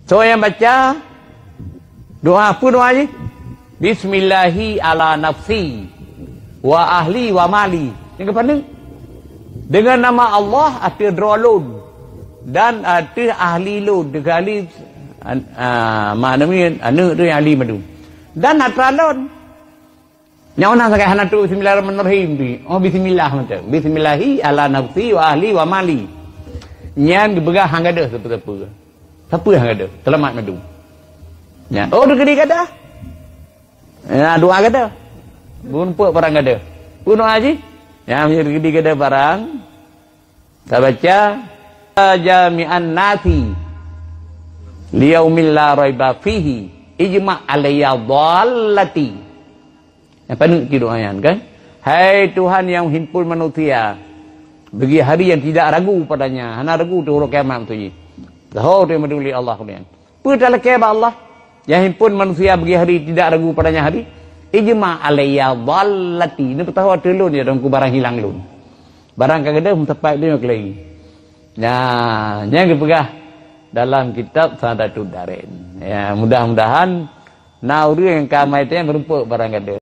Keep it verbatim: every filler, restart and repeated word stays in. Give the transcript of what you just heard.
Soe nyang baca doa, peue doa jih? "Bismillahi ala nafsi wa ahli wa mali." Nyang keupaneuk, "Deungon nama Allah ateueh droe lôn dan ateueh ahli lôn." Teuka ahli, an-, a, makna nyan aneuëk teuh nyang ahli mandum. "Dan atra lôn." Nyang na sagai hana trok bismillahirrahmanirrahim tu. Oh, bismillah mantong. "Bismillahi ala nafsi wa ahli wa mali." Nyan geupeugah han gadôh sapeue-sapeue. Sapeue han gadôh, seulamat mandum. Nyan. Oh, teukeudi gadôh. Ya, doa gadôh. Bunumpuk barang gadôh. Peue doa jih? Ya, meunyoe teukeudi gadôh barang, tabaca, "Jami'an nasi liyaumil la raiba fihi, ijma' alayya dhallati." Nyang paneuk cit doa nyan, kan? "Hai Tuhan nyang himpun manusia bagi hari yang tidak ragu padanya," hana ragu teuh uroe kiamat tu jih. Saho teuh meuduli Allah keudeh nyan. Peue talakée bak Allah? Nyang himpun manusia bagi hari tidak ragu padanya hari. "Ijma' alayya dhallati." Neupeusaho ateueh lôn ya dong ku barang hilang lôn. Barang ka gadôh meusapat donya keulai. Nah, nyang geupeugah dalam kitab Sa'adatud Darain. Ya, mudah-mudahan na ureuëng nyang ka amai teuh meureumpok barang gadôh.